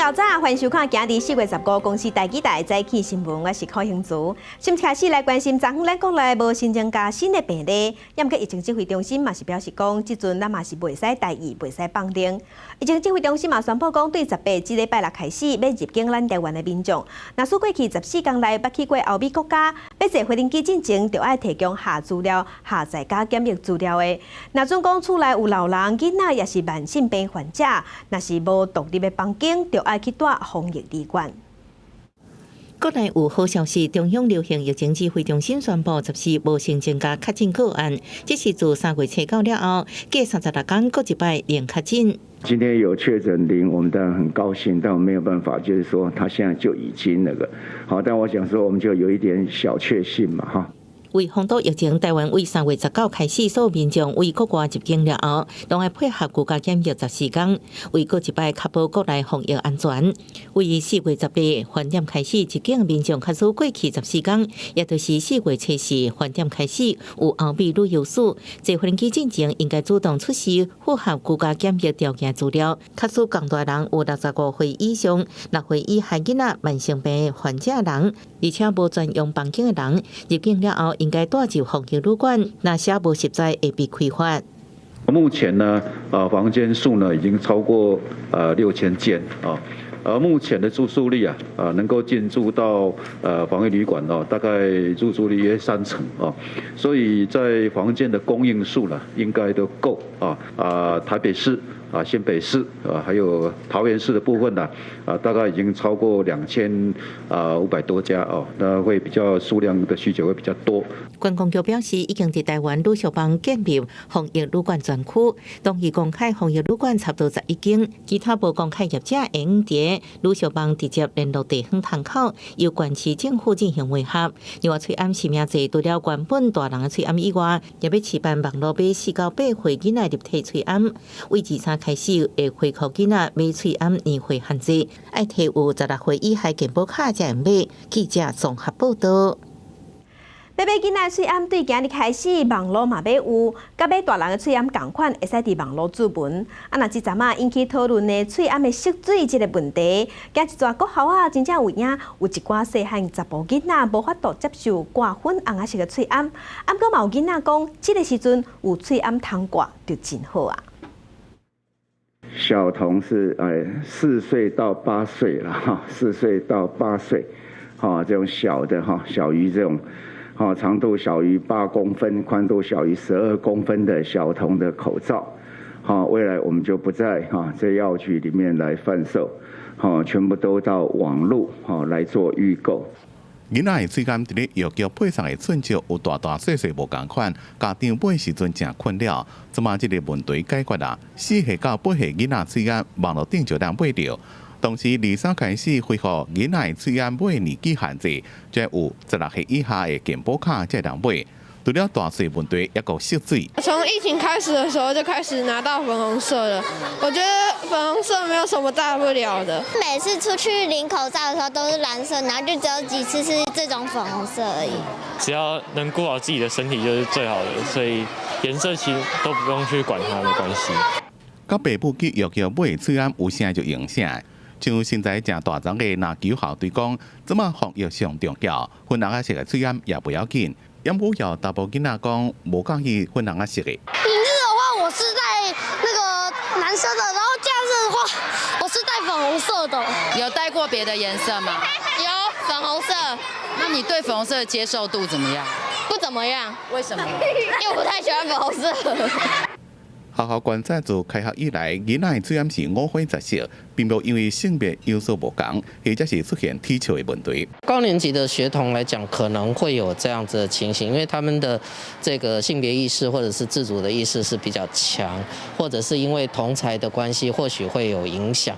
𠢕早，歡迎收看今日4月15公視台語台早起新聞，我是柯興慈。先開始來關心，昨昏咱國內無新增加新的病例，毋過疫情指揮中心嘛是表示講，這陣咱嘛是袂使大意，袂使放鬆。疫情指揮中心嘛宣布講，對18這禮拜六開始，欲入境咱台灣的民眾，若是過去14天內捌去過歐美國家，欲坐飛行機進前，就愛提供下資料、下在家檢疫資料的。若準講厝內有老人、囡仔，抑是慢性病患者，若是無獨立的房間，就愛去蹛防疫旅館。國內有好消息，中央流行疫情指揮中心宣布，14無新增加確診個案，這是自3月初9了後，隔36天閣一擺零確診。今天有確診零，我們當然很高興，但我沒有辦法，就是說他現在就已經那個好，但我想說，我們就有一點小確幸嘛，哈。為防堵疫情，台灣為3月19開始，所有民眾對國外入境了後，攏愛配合居家檢疫14天，為閣一擺確保國內防疫安全。為4月18黃點開始入境民眾，假使過去十四天，也就是4月初四黃點開始有歐美旅遊史，坐飛機進前應該主動出示符合居家檢疫條件資料。假使仝大人有65歲以上、6歲以下囡仔、慢性病患者人，而且無專用房間的人，入境了後應該蹛入防疫旅館，若寫無實在會被開罰。目前呢，房間數呢已經超過6000間啊，而目前的住宿率啊，能夠進駐到防疫旅館哦，大概入住率約三成啊，所以在房間的供應數呢，應該都夠啊。台北市啊、新北市啊，還有桃園市的部分呢，大概已經超過2500多家哦，那會比較數量的需求會比較多。觀光局表示，已經佇台灣旅宿網建立防疫旅館專區，當已公開防疫旅館差不多11間，其他無公開業者會用佇旅宿網直接聯絡地方窗口，由縣市政府進行配合。另外，喙罨實名制除了原本大人的喙罨以外，也欲試辦網路買4到8歲囡仔立體喙罨，為23開始會恢復囡仔買喙罨年歲限制，愛提有16歲以下健保卡才會買。記者綜合報道。欲買囡仔喙罨對今日開始，網路嘛欲有，佮買大人的喙罨仝款，會使佇網路諮詢。啊，若這陣仔引起討論的喙罨的色水這个問題，今一逝國校啊，真正有影，有一寡細漢查埔囡仔無法度接受掛粉紅仔色的喙罨，啊，毋過嘛有囡仔講，這个時陣有喙罨通掛就真好啊。小童是4歲到8歲了哈，四歲到八歲，哈，這種小的哈，小於這種。長度小於8公分，寬度小於12公分的小童的口罩，好，未來我們就不在這藥局裡面來販售，全部都到網路來做預購。囡仔的喙罨佇咧藥局配送的寸尺有大大細細無仝款，家長買時陣誠困擾。這馬這个問題解決啦，4歲到8歲囡仔喙罨網路頂就通買著。同時，23開始恢復囡仔喙罨買年紀限制，這有16歲以下的健保卡才通買。除了大細問題，抑閣色水。從疫情開始的時候就開始拿到粉紅色了，我覺得粉紅色沒有什麼大不了的。每次出去領口罩的時候都是藍色，然後就只有幾次是這種粉紅色而已。只要能顧好自己的身體就是最好的，所以顏色其實都不用去管它，沒關係。佮爸母去藥局買喙罨有啥就用啥。像身材誠大欉的籃球校隊講，這馬防疫上重要，粉紅仔色的喙罨也不要緊。毋過有查埔囡仔講，無佮意粉紅仔色的。平日的話，我是戴那個藍色的，然後假日的話，我是戴粉紅色的。有戴過別的顏色嗎？有粉紅色。那你對粉紅色的接受度怎麼樣？不怎麼樣。為什麼？因為我不太喜歡粉紅色。學校觀察自開學以來，囡仔的喙罨是五花雜色，並無因為性別有所無仝，或者是出現踢笑的問題。高年級的學童來講，可能會有這樣子的情形，因為他們的這個性別意識或者是自主的意識是比較強，或者是因為同儕的關係，或許會有影響。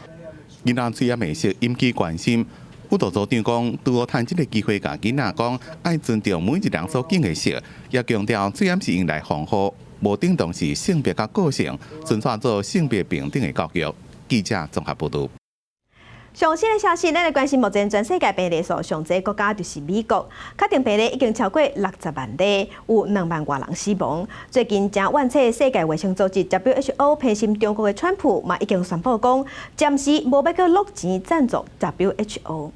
囡仔喙罨的色引起關心，輔導組長講，拄好趁這个機會，共囡仔講，愛尊重每一人所揀的色，也強調喙罨是用來防護。無等同是性別佮個性，順紲做性別平等的教育。記者綜合報道。上新的消息，咱來關心目前全世界病例數上濟國家就是美國，確診病例已經超過60萬例，有2萬外人死亡。最近誠怨斥世界衛生組織 WHO 偏心中國的川普嘛，已經宣布講，暫時無欲閣落錢贊助 WHO。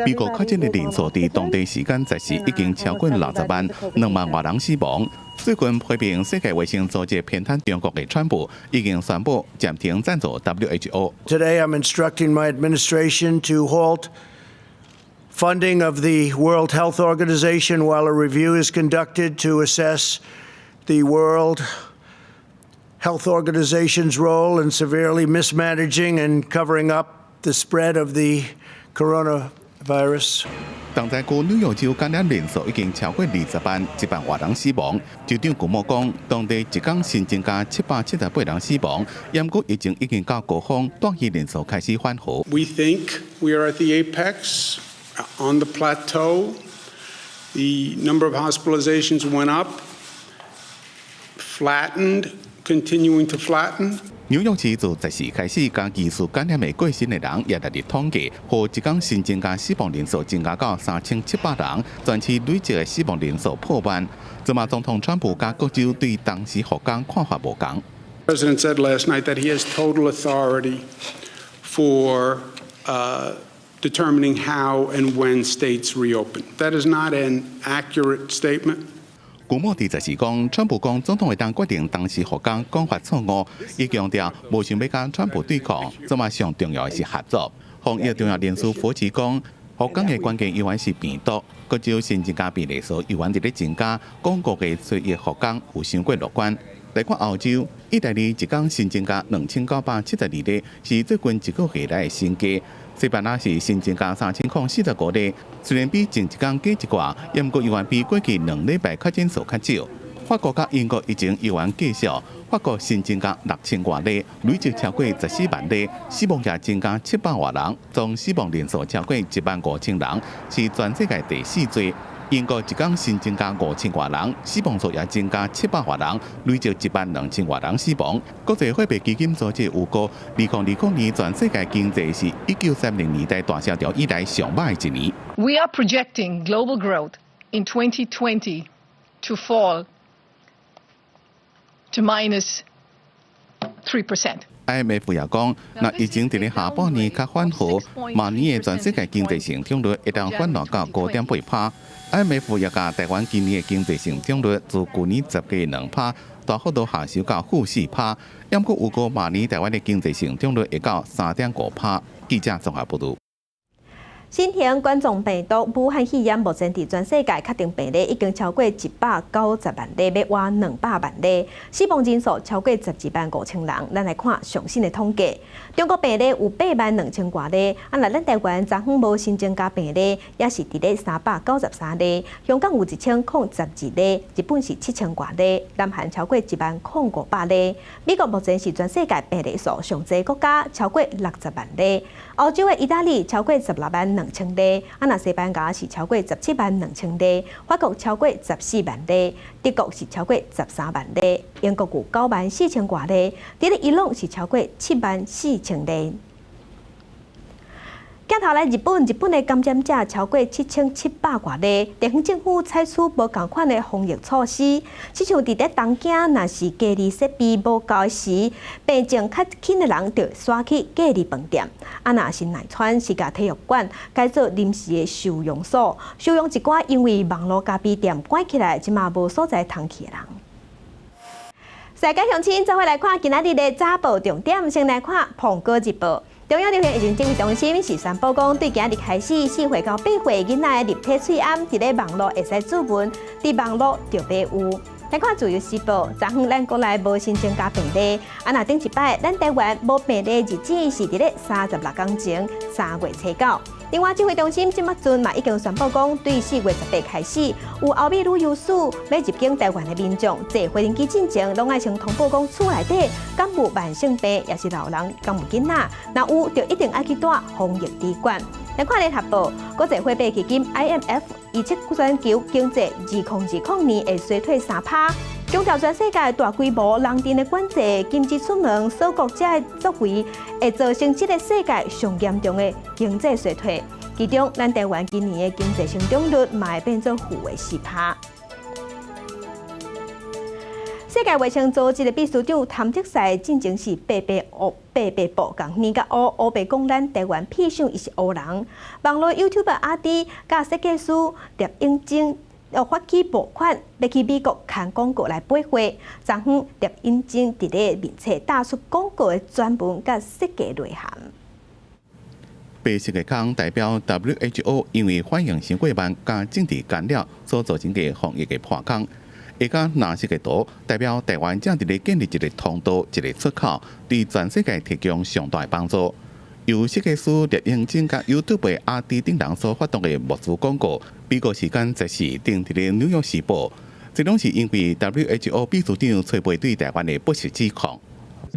美國確診的人數佇當地時間十四已經超過60萬，2萬外人死亡。最近批評世界衛生組織偏袒中國的川普已經宣布暫停贊助 WHO。 Today, I'm instructing my administration to halt funding of the World Health Organization while a review is conducted to assess the World Health Organization's role in severely mismanaging and covering up the spread of the coronavirus. 東在區紐約州感染人數已經超過20萬，1萬外人死亡。州長古莫講，當地一工新增加778人死亡，毋過疫情已經到高峰，住院人數開始緩和。 We think we are at the apex on the plateau. The number of hospitalizations went up, flattened, continuing to flatten. 紐約市自十四開始，將疑似感染的過身的人也納入統計，予一工新增加死亡人數增加到3700人，全市累計的死亡人數破萬。這馬總統川普佮各州對當時復工看法無仝。 President said last night that he has total authority for determining how and when states reopen. That is not an accurate statement. 古莫佇十四講，川普講總統會當決定當時復工，講法錯誤，伊強調無想欲佮川普對抗，這馬上重要的是合作。防疫重要人士佛奇講，復工的關鍵依然是病毒，各州新增加病例數依然佇咧增加，講5月初一復工有傷過樂觀。來看歐洲，意大利一工新增加2972例，是最近一個月來的新低。西班牙是新增加3045例，雖然比前一工低一寡，毋過依然比過去2禮拜確診數較少。法國佮英國疫情依然繼續，法國新增加6000外例，累計超過14萬例，死亡也增加700外人，總死亡人數超過1萬5000人，是全世界第四濟。英國一工新增加5000外人，死亡數也增加700外人，累計1萬2000外人死亡。國際貨幣基金組織預估，2020年全世界經濟是1930年代大蕭條以來上䆀的一年。 We are projecting global growth in 2020 to fall to minus 3%. IMF 也講，若疫情佇咧下半年較緩和，明年的全世界經濟成長率會當反彈到5.8%。IMF 也共台灣今年的經濟成長率自舊年10.2%大幅度下修到-4%，毋過預估明年台灣的經濟成長率會到3.5%。記者綜合報導。新型冠狀病毒武漢肺炎目前佇全世界確定病例已經超過190萬例，欲倚200萬例，死亡人數超過12萬5000人。咱來看上新的統計，中國病例有8萬2千外例，啊，若咱台灣昨昏無新增加病例，也是佇咧393例。香港有1012例，日本是7000外例，南韓超過1萬零500例。美國目前是全世界病例數上濟國家，超過60萬例。歐洲的意大利超過16萬2000例，啊，若西班牙是超過17萬2000例，法國超過14萬例，德國是超過13萬例，英國有9萬4千外例，佇咧伊朗是超過7萬4千例。鏡頭來日本，日本的感染者超過7700外例，地方政府採取無仝款的防疫措施，親像佇咧東京，若是隔離設備無夠時，病情較輕的人就徙去隔離飯店。啊，若是奈川是共體育館改做臨時的收容所，收容一寡因為網路咖啡店關起來，這馬無所在通去的人。世界鄉親，做伙來看今仔日的早報重點，先來看《蘋果日報》。中央流行疫情指揮中心是宣布講，對今日開始，4歲到8歲囡仔的立體喙罨，佇咧網路會使諮詢，佇網路著買有。來看《自由時報》，昨昏咱國內無新增加病例，啊，若頂一擺咱台灣無病例日子是佇咧36工前，3月初9。另外，指揮中心這馬陣嘛已經宣布講，對4月18開始，有歐美旅遊史欲入境台灣的民眾，坐飛機進前，攏愛先通報講厝內底敢有慢性病，抑是老人敢有囡仔，若有就一定愛去蹛防疫旅館。來看聯合報，國際貨幣基金 IMF 預測全球經濟2020年會衰退3%。強調全世界大規模人陣的管制、禁止出門、鎖國這个作為，會造成這个世界上嚴重的經濟衰退。其中，咱台灣今年的經濟成長率嘛會變做負的4%。世界衛生組織的秘書長譚德塞進前是白白烏白白布，共年甲烏烏白講咱台灣痞想伊是烏人。網路 YouTuber 阿滴佮設計師聶永真又發起募款，欲去美國牽廣告來買貨。昨昏聶永真佇咧面冊打出廣告的專文佮設計內涵。白色的空代表 WHO 因為反應傷過慢，佮政治干擾所造成的防疫的破空。下佮藍色的圖代表台灣正佇咧建立一個通道、一個出口，對全世界提供上大的幫助。由設計師聶永真佮 YouTube 阿滴等人所發動的募資廣告，美國時間14登佇咧紐約時報。這攏是因為 WHO 秘書長揣背對台灣的不實指控。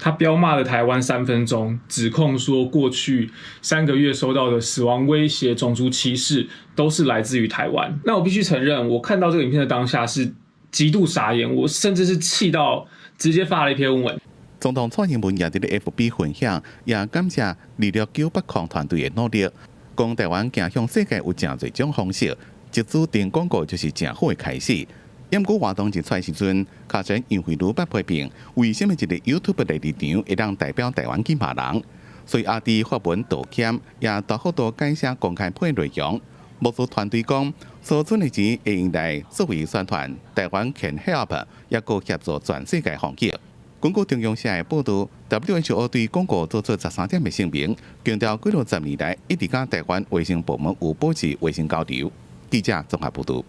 他飆罵了台灣3分鐘，指控說過去3個月收到的死亡威脅、種族歧視都是來自於台灣。那我必須承認，我看到這個影片的當下是極度傻眼，我甚至是氣到直接發了一篇文。總統蔡英文也佇咧 FB 分享，也感謝26980團隊的努力，講台灣行向世界有誠濟種方式，集資訂廣告就是誠好的開始。毋過活動一出來時陣，卡神楊惠如捌批評，為啥物一个 YouTube 的立場會當代表台灣去罵人？所以阿滴發文道歉，也大幅度改寫公開批內容。募資團隊講，所存的錢會用來作為宣傳台灣 can help，也閣協助全世界防疫。根據中央社的報導，WHO 對廣告做出13點的聲明，強調過去10年來一直佮台灣衛生部門有保持衛生交流。記者綜合報導。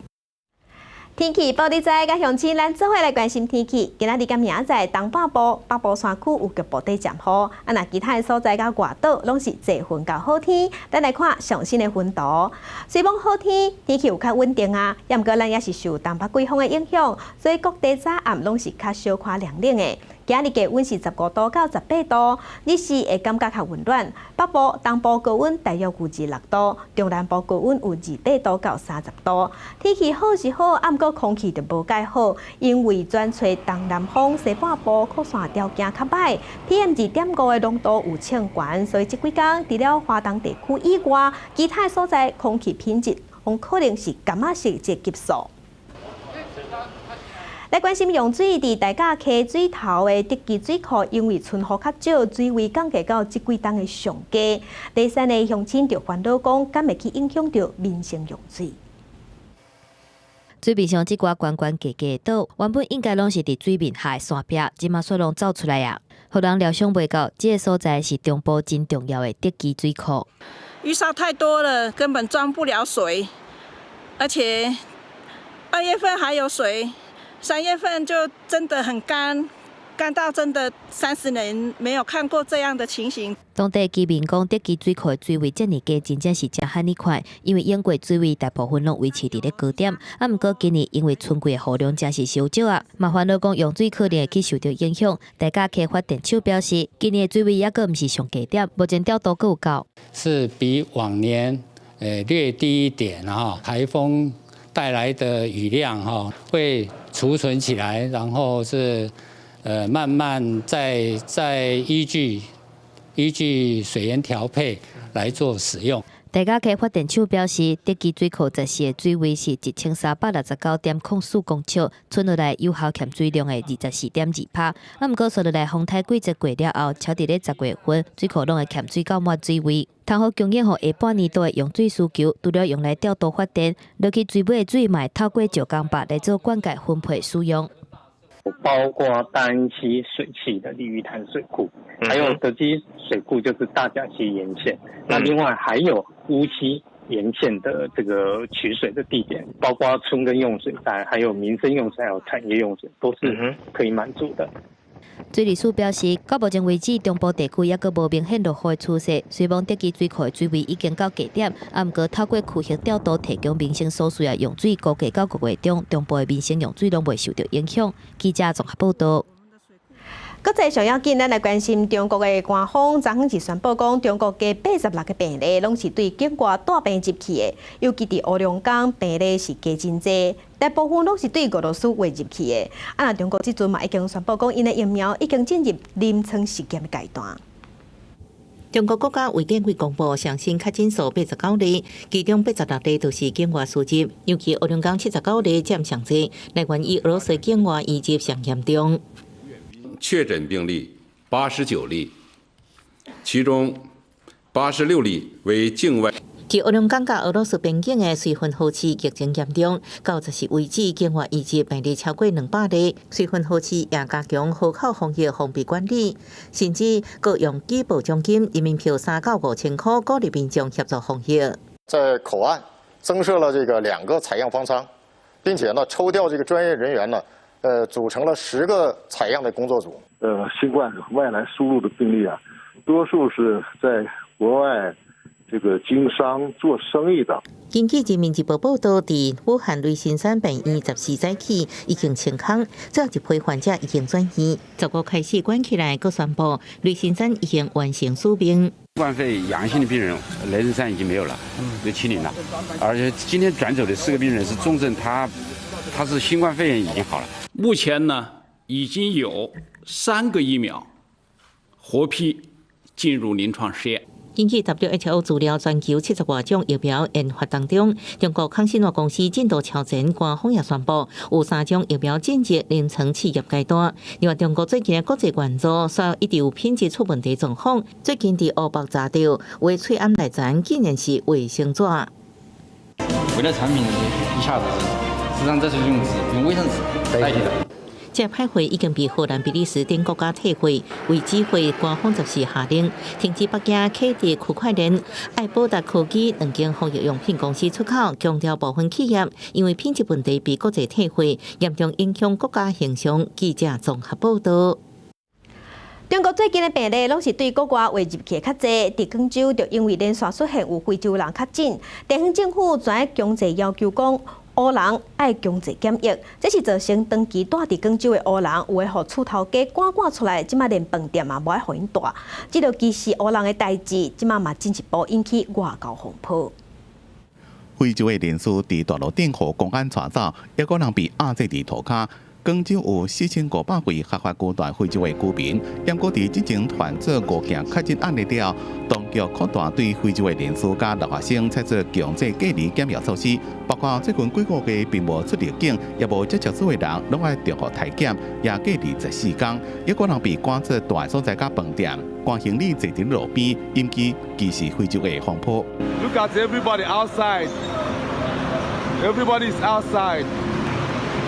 天氣報你知，佮鄉親咱做伙來關心天氣。今仔日佮明仔載東半部、北部山區有局部短暫雨，啊，若其他的所在佮外島攏是濟雲到好天。咱來看上新的雲圖，雖罔好天，天氣有較穩定啊，也毋過咱也是受東北季風的影響，所以各地早暗攏是較小可涼冷的。今日低溫是15度到18度，日時會感覺較溫暖。北部、東部高溫大約有26度，中南部高溫有28度到30度。天氣好是好，啊，毋過空氣就無蓋好，因為轉吹東南風，西半部擴散條件較䆀，PM 2.5的濃度有衝懸，所以這幾工除了華東地區以外，其他的所在空氣品質可能是柑仔色這個級數。來關心用水，佇大甲溪水頭的德基水庫，因為春雨較少，水位降低到這幾冬的上低。梨山的鄉親就煩惱講，敢會去影響著民生用水？水面上這寡懸懸低低的島，原本應該攏是佇水面下的山壁，這馬卻攏走出來啊！予人料想袂到，這個所在是中部真重要的德基水庫。淤沙太多了，根本裝不了水，而且2月份還有水。3月份就真的很乾，乾到真的30年沒有看過這樣的情形。當地居民講，德基水庫的水位這爾低，真正是誠罕見看，因為往過水位大部分攏維持佇咧高點，啊，毋過今年因為春季的雨量真是傷少啊，嘛煩惱講用水可能會去受著影響。大甲溪發電廠表示，今年的水位猶閣毋是上低點，目前調度閣有夠。是比往年略低一點哈，颱風帶來的雨量哈會儲存起來，然後是慢慢再依據水源調配來做使用。大甲溪發電廠表示，德基水庫14的水位是1369.04公尺，剩落來有效欠水量的24.2%。啊，毋過紲落來風颱季節過了後，超佇咧10月份，水庫攏會欠水到滿水位，通好供應予下半年度的用水需求。除了用來調度發電，落去水尾的水嘛會透過石岡壩來做灌溉分配使用。包括大安溪水系的鯉魚潭水庫，還有德基水庫，就是大甲溪沿線。那另外還有烏溪沿線的這個取水的地點，包括春耕用水，還有民生用水，還有產業用水，都是可以滿足的。水利署表示，到目前為止，中部地區猶閣無明顯落雨的趨勢。雖罔德基水庫的水位已經到低點，啊，毋過透過區域調度提供民生所需的用水，估計到5月中，中部的民生用水攏袂受著影響。記者綜合報導。國際上要緊，咱來關心中國的官方，昨昏是宣布講，中國加86個病例，攏是對境外帶病入去的，尤其佇烏龍江病例是加真濟，大部分攏是對俄羅斯運入去的。啊，若中國這陣嘛已經宣布講，𪜶的疫苗已經進入臨床試驗的階段。中國國家衛健委公布上新確診數89例，其中86例都是境外輸入，尤其黑龍江79例佔上濟，來源於俄羅斯境外移入上嚴重。確診病例89例，其中86例為境外。佇黑龍江佮俄羅斯邊境的綏芬河市疫情嚴重，到十四為止，境外移入病例超過200例。綏芬河市也加強河口防疫封閉管理，甚至閣用舉報獎金人民幣3到5千塊，鼓勵民眾協助防疫。在口岸增設了這個兩個採樣方艙，並且呢抽調這個專業人員呢，組成了10個採樣的工作組。新冠外來輸入的病例啊，多數是在國外這個經商做生意的。根據《人民日報》報道，佇武漢雷神山病院14早起已經清空，最後一批患者已經轉院。15開始關起來，閣宣布雷神山已經完成使命。新冠肺炎陽性的病人，雷神山已經沒有了，都清零了。而且今天轉走的四個病人是重症，他是新冠肺炎已經好了。目前呢，已經有三個疫苗獲批進入臨床試驗。根據 WHO 資料，全球70外種疫苗研發當中，中國康希諾公司進度超前，官方也宣布有三種疫苗進入臨床試驗階段。另外，中國最近的國際援助，所有一直有品質出問題狀況，最近佇湖北查著，有的喙罨內層竟然是衛生紙。為了產品一下子，實際上這是用紙，用衛生紙代替的。這派貨已經被荷蘭、比利時等國家退貨，為指揮官方十四下令停止北京啟德區塊鏈、愛寶達科技兩間防疫用品公司出口，強調部分企業因為品質問題被國際退貨，嚴重影響國家形象。記者綜合報道。中國最近的病例攏是對國外輸入去較濟，佇廣州就因為連續出現有非洲人確診，地方政府轉強制要求講，烏人愛強制檢疫，這是造成長期蹛佇廣州的烏人有的予厝頭家趕趕出來，這馬連飯店嘛無愛予𪜶蹛。這著歧視烏人的代誌，這馬嘛進一步引起外交風波。非洲的人士佇大路頂予公安帶走，抑閣人被壓制佇塗跤。廣州有4500位合法居住非洲的居民，毋過佇之前傳出五件確診案例了，當局擴大對非洲的人士佮留學生採取強制隔離檢疫措施，包括最近幾個月並無出入境，也無接觸過的人，攏愛重複篩檢，也隔離14天，抑閣人被趕出蹛的所在佮飯店，趕行李坐佇路邊，引起歧視非洲的風波。 Look at everybody outside. Everybody is outside.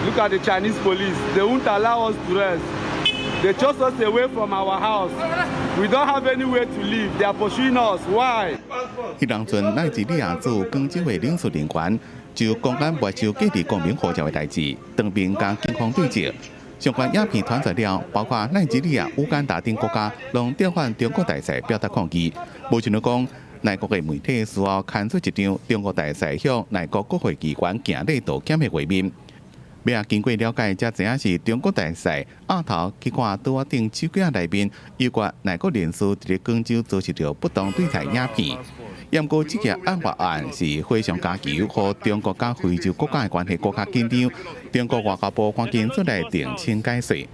Look at the Chinese police. They won't allow us to rest. They chase us away from our house. We don't have anywhere to live. They are pursuing us. Why? 彼當陣奈及利亞駐廣州的領事人員就公安沒收隔離公民護照的代誌，當面佮警方對質。相關影片傳出了，包括奈及利亞、烏干達等國家，攏調返中國大使表達抗議。無像講，內國的媒體事後刊出一張中國大使向內國國會議員行禮道歉的畫面。尾仔經過了解，才知影是中國大使暗頭去看桌仔頂手機仔內面有關內國人士佇咧廣州遭受著不當對待影片。毋過，這件案發案是火上加油，予中國佮非洲國家的關係閣較緊張。中國外交部趕緊出來澄清解釋。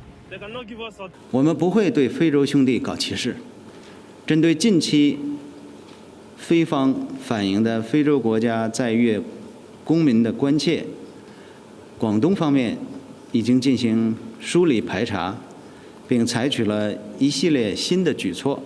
我們不會對非洲兄弟搞歧視。針對近期非方反映的非洲國家在粵公民的關切，廣東方面已經進行梳理排查，並採取了一系列新的舉措。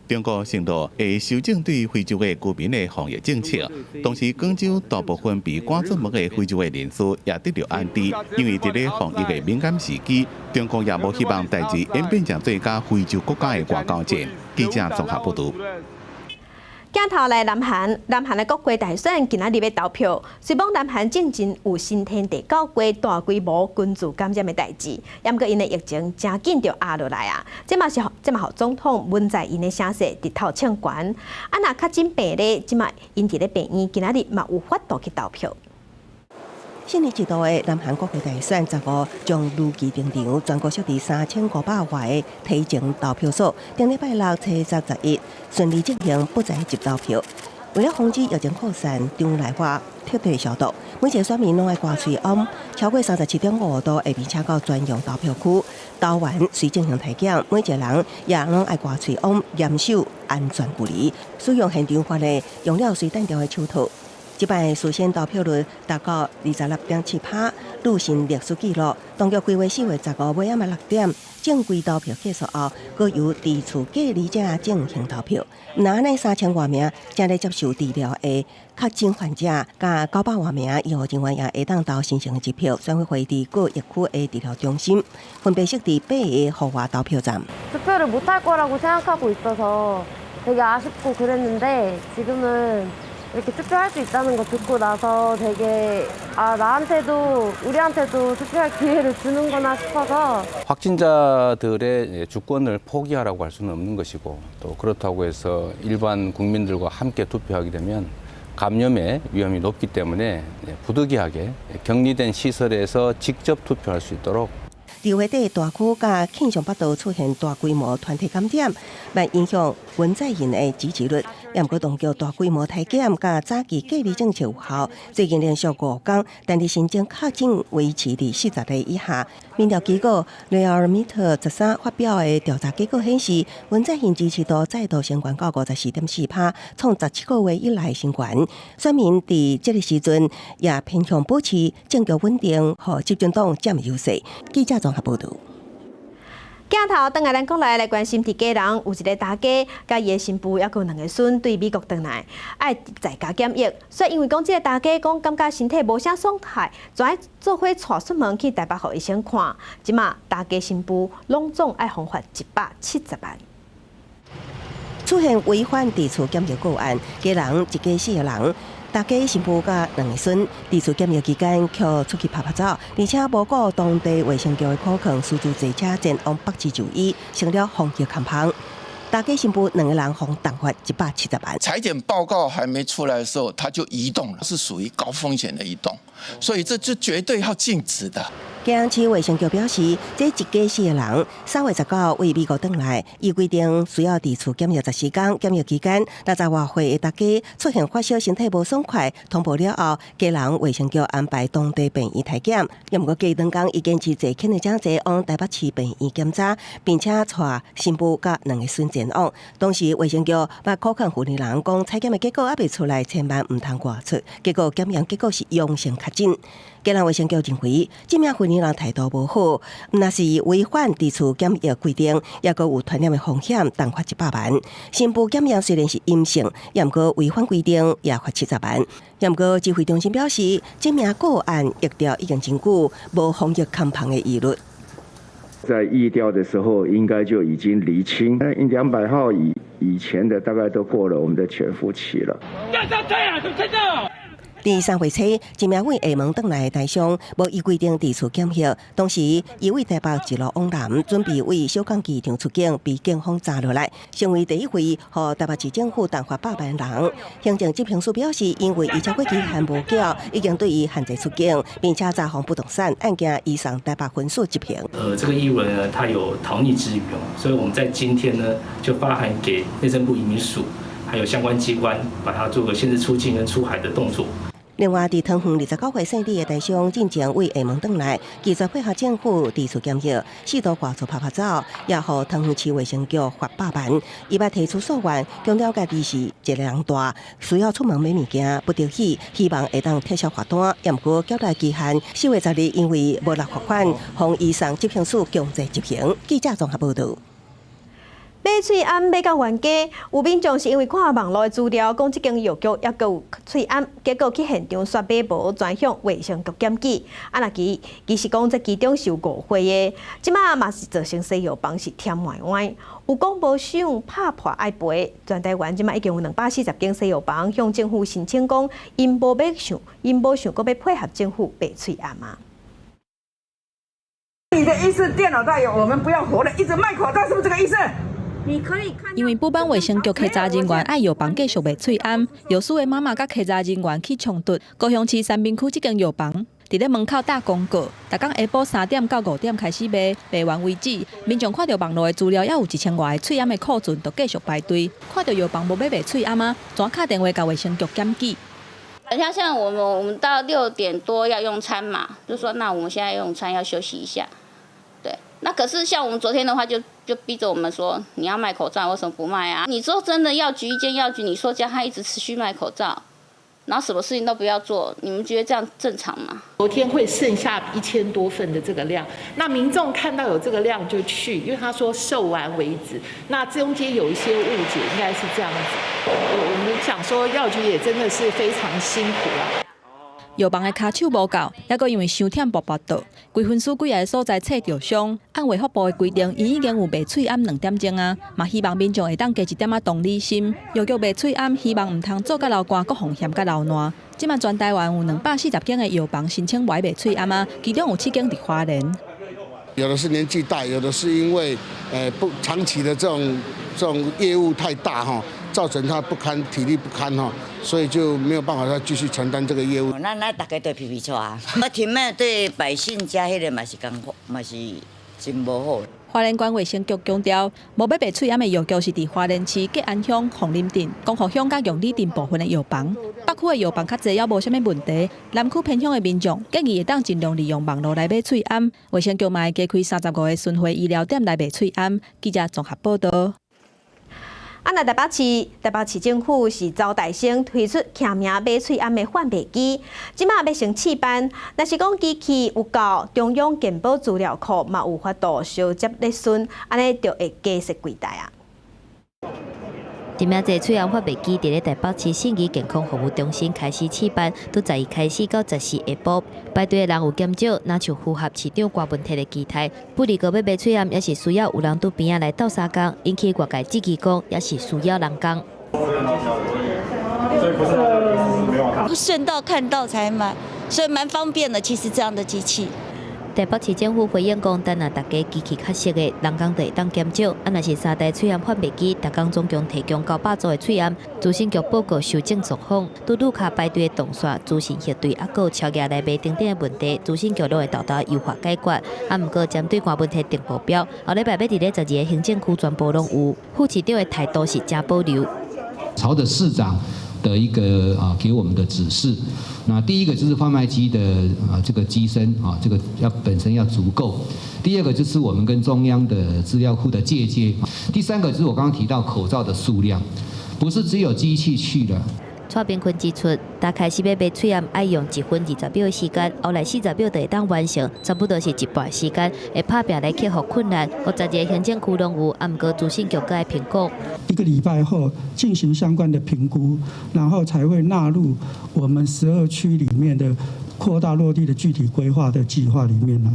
中國承諾會修正對非洲的居民的防疫政策，同時廣州大部分被趕出門的非洲的人士也得著安置，因為佇咧防疫的敏感時期，中國也無希望代誌演變成做佮非洲國家的外交戰。記者綜合報道。鏡頭來南韓，南韓的國會大選今仔日欲投票。雖罔南韓進前有新天地教過大規模群聚感染的代誌，毋過𪜶的疫情誠緊就壓落來啊！這嘛是這嘛予總統文在寅的聲勢直頭衝懸。啊，若確診病例，這馬𪜶佇咧病院今仔日嘛有法度去投票。四年一度的南韓國會大選15將如期登場，全國設置3500外个提前投票所，頂禮拜六七月11順利進行不在籍投票。為了防止疫情擴散，場內外徹底消毒，每一個選民攏愛掛喙罨，超過37.5度會被請到專用投票區，投完隨進行體檢，每一個人也攏愛掛喙罨，嚴守安全距離，使用現場發的用了隨單調的手套。這擺事先投票率達到26.7%，錄新歷史紀錄。當局規劃4月15尾暗6點，正規投票結束後，閣由佇厝隔離者進行投票。若按呢3000外名正咧接受治療的確診患者，佮900外名醫護人員也會當投神聖的一票。選委會佇各疫區的治療中心，分別設置八个戶外投票站。 투표를못할거라고생각하고있어서되게아쉽고그랬는데지금은 이렇게 투표할 수 있다는 거 듣고 나서 되게 아 나한테도 우리한테도 투표할 기회를 주는구나 싶어서. 확진자들의 주권을 포기하라고 할 수는 없는 것이고 또 그렇다고 해서 일반 국민들과 함께 투표하게 되면 감염의 위험이 높기 때문에 부득이하게 격리된 시설에서 직접 투표할 수 있도록. 佇月底，大區佮慶尚北道出現大規模團體感染，欲影響文在寅的支持率。也毋過當局大規模篩檢佮早期隔離政策有效，最近連續5天，單日新增確診維持佇40例以下。民調機構 Realmeter 13發表的調查結果顯示，文在寅支持度再度升懸到54.4%，創17個月以來新懸。選民佇這个時陣也偏向保持政局穩定，予執政黨佔優勢。記者綜合報導。鏡頭轉來咱國內來關心，佇基隆有一个大家，佮伊的新婦猶閣有兩个孫對美國轉來，愛在家檢疫。所以因為講這个大家講感覺身體無啥爽快，就愛做伙帶出門去台北予醫生看。這馬大家新婦攏總愛予罰170萬。出現違反佇厝檢疫個案，基隆一家四个人。大家新婦佮兩个孫，佇厝檢疫期間卻出去趴趴走，而且無顧當地衛生局的苦勸，私自坐車前往北市就醫，成了防疫空縫。大家新婦兩个人予重罰170萬。採檢報告還沒出來的時候，他就移動了，是屬於高風險的移動，所以這就絕對要禁止的。基隆市衛生局表示，這一家四个人3月19對美國轉來，依規定需要佇厝檢疫14天，檢疫期間60外歲的大家出現發燒、身體無爽快，通報了後，基隆衛生局安排當地病院篩檢。也毋過隔兩工，伊堅持坐輕的車子往台北市病院檢查，並且帶新婦佮兩个孫前往。當時衛生局嘛苦勸婦人講，採檢的結果猶未出來，千萬毋通外出。結果檢驗結果是陽性確診。基隆衛生局認為，這名婦人態度無好，若是違反佇厝檢疫規定，猶閣有傳染的風險，重罰100萬。新婦檢驗雖然是陰性，也毋過違反規定，也罰70萬。也毋過指揮中心表示，這名個案疫調已經真久，無防疫空縫的疑慮。在疫調的時候，應該就已經釐清，那200號以前的大概都過了我們的潛伏期了。佇3月初，一名對廈門轉來的台商，無依規定佇厝檢疫，當時伊對台北一路往南，準備對小港機場出境，被警方查落來，成為第一位予台北市政府重罰100萬人。行政執行署表示，因為伊超過期限無繳，已經對伊限制出境，並且查封不動產，案件移送台北分署執行。這個藝人呢，他有逃匿之虞哦，所以我們在今天呢，就發函給內政部移民署，還有相關機關，把他做個限制出境跟出海的動作。另外，佇桃園29歲姓李的台商進前對廈門轉來，拒絕配合政府佇厝檢疫，四處外出趴趴走，也予桃園市衛生局罰100萬。伊捌提出訴願，強調家己是一个人蹛，需要出門買物件，不得已希望會當撤銷罰單。也毋過繳納期限4月10日，因為無納罰款，予移送執行署強制執行。記者綜合報導。買喙罨買到冤家，有民眾是因為看網路的資料，講這間藥局猶閣有喙罨，結果去現場煞買無，轉向衛生局檢舉。啊，若其實講這其中是有誤會的，這馬嘛是造成西藥房是添歪歪。有講無想拍破愛賠，全台灣這馬已經有240間西藥房向政府申請講，𪜶無欲想，𪜶無想閣欲配合政府賣喙罨啊。你的意思，電腦大有，我們不要活了，一直賣口罩，是不是這個意思？因為不滿衛生局稽查人員愛藥房繼續賣喙罨，藥師的媽媽佮稽查人員起衝突。高雄市三民區這間藥房，佇咧門口貼公告，逐工下晡3點到5點開始賣，賣完為止。民眾看著網路的資料，猶有1000外个喙罨的庫存，就繼續排隊。看著藥房無欲賣喙罨仔，怎敲電話共衛生局檢舉。像現在我們到6點多要用餐嘛，就說那我們現在用餐要休息一下。對，那可是像我們昨天的話就逼着我們說，你要賣口罩，為什麼不賣啊？你說真的藥局一間藥局，你說叫他一直持續賣口罩，然後什麼事情都不要做，你們覺得這樣正常嗎？昨天會剩下1000多份的這個量，那民眾看到有這個量就去，因為他說售完為止。那中間有一些誤解，應該是這樣子。我們想說藥局也真的是非常辛苦啦。藥房的跤手無夠，猶閣因為傷忝跋跋倒，規分司幾个所在冊著傷。按衛福部的規定，𪜶已經有賣喙罨2點鐘啊，嘛希望民眾會當加一點仔同理心。藥局賣喙罨，希望毋通做甲流汗，閣風險較流爛。這馬全台灣有240間的藥房申請無愛賣喙罨啊，其中有7間佇花蓮。有的是年紀大，有的是因為不長期的這種業務太大哈，造成他不堪體力不堪哈，所以就沒有辦法再繼續承擔這個業務。咱大家都皮皮剉啊，啊，停賣對百姓家彼個嘛是艱苦，嘛是真無好。花蓮縣衛生局強調，無欲賣喙罨的藥局是佇花蓮市、吉安鄉、鳳林鎮、光復鄉佮玉里鎮部分的藥房。北區的藥房較濟，猶無啥物問題。南區偏鄉的民眾建議會當盡量利用網路來買喙罨。衛生局嘛會加開35個巡迴醫療點來賣喙罨。記者綜合報導。啊，那台北市政府是鄒大生推出簽名買喙罨的販賣機，這馬欲先試辦。若是講機器有夠中央健保資料庫嘛有法度相接咧順，按呢就會加設櫃台啊。這名濟喙罨販賣機佇咧台北市信義健康服務中心開始試辦，拄12開始到14下晡，排隊的人有減少，若像符合市長郭文鐵的期待。不離個欲買喙罨，也是需要有人佇邊仔來鬥相共，引起外界質疑講，也是需要人工。順道看到才買，所以蠻方便的。其實這樣的機器。台北市政府回應講，等若大家機器較熟的，人工就會當減少。啊，若是三台喙罨販賣機，逐工總共提供900組的喙罨。資訊局報告修正狀況，拄路跤排隊的動線、資訊核對，猶閣有超額來賣等等的問題，資訊局攏會沓沓優化解決。啊，毋過針對關問題定目標，後禮拜欲佇咧12个行政區全部攏有。副市長的態度是誠保留。朝着市長的一個啊，給我們的指示。那第一個就是販賣機的啊，這個機身啊，這個要本身要足夠。第二個就是我們跟中央的資料庫的介接。第三個就是我剛剛提到口罩的數量，不是只有機器去了。蔡炳坤指出，逐開始欲買喙罨愛用1分20秒的時間，後來40秒就會當完成，差不多是一半時間，會拍拚來克服困難。52个行政區攏有，啊，毋過資訊局閣愛評估。一個禮拜後進行相關的評估，然後才會納入我們12區裡面的擴大落地的具體規劃的計劃裡面來，